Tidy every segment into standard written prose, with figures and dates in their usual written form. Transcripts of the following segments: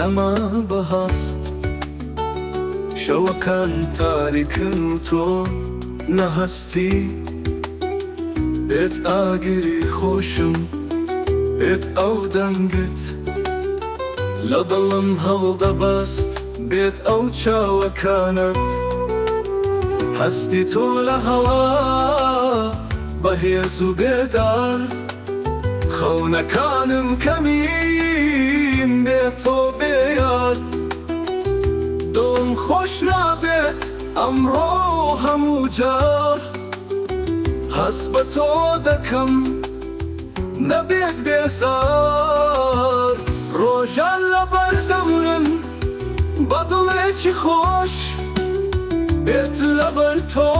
نەما بە هەست. شەوەکان تاریکن و تۆ نەهەستی. بێت ئاگری خۆشم، بێت ئەو دەنگت لە دڵم هەڵدەبەست، بێت ئەو چاوەکانت هەستی تۆ لە هەوا بەهێز و بێدار. خەونەکانم کەمین بێ تۆ بێ یار. دڵم خۆش نابێت ئەمڕۆ هەموو جار. هەست بە تۆ دەکەم نەبێت بێزار. ڕۆژان لەبەر دەمرن بە دڵێکی خۆش. بێت لەبەر تۆ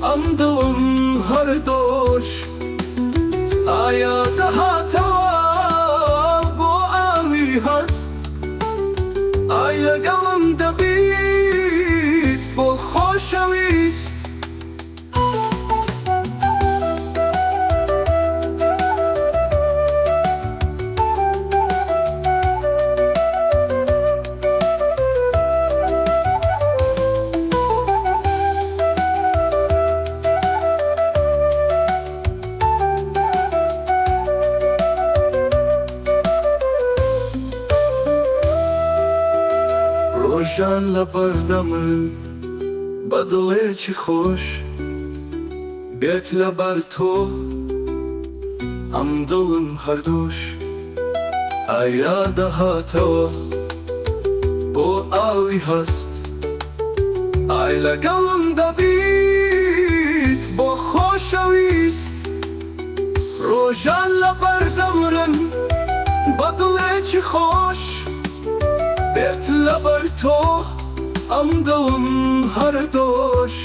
ئەم دڵم هەر دۆش. ئایا دەهاتەوە بۆ ئاوی هەست؟ ئای لەگەڵم دەبیت بۆ خۆشەویست؟ ڕۆژان لە بەردەمن بە دڵێکی خۆش بێت لەبەر تۆ ئەم دڵم هەردۆش. ئایا دەهاتەوە بۆ ئاوی هەست؟ ئای لەگەڵم دەبیت بۆ خۆشەویست؟ ڕۆژان لەبەر دەمرن بە دڵێکی خۆش بێت لەبەر تۆ ئەم دڵم هەر دۆش.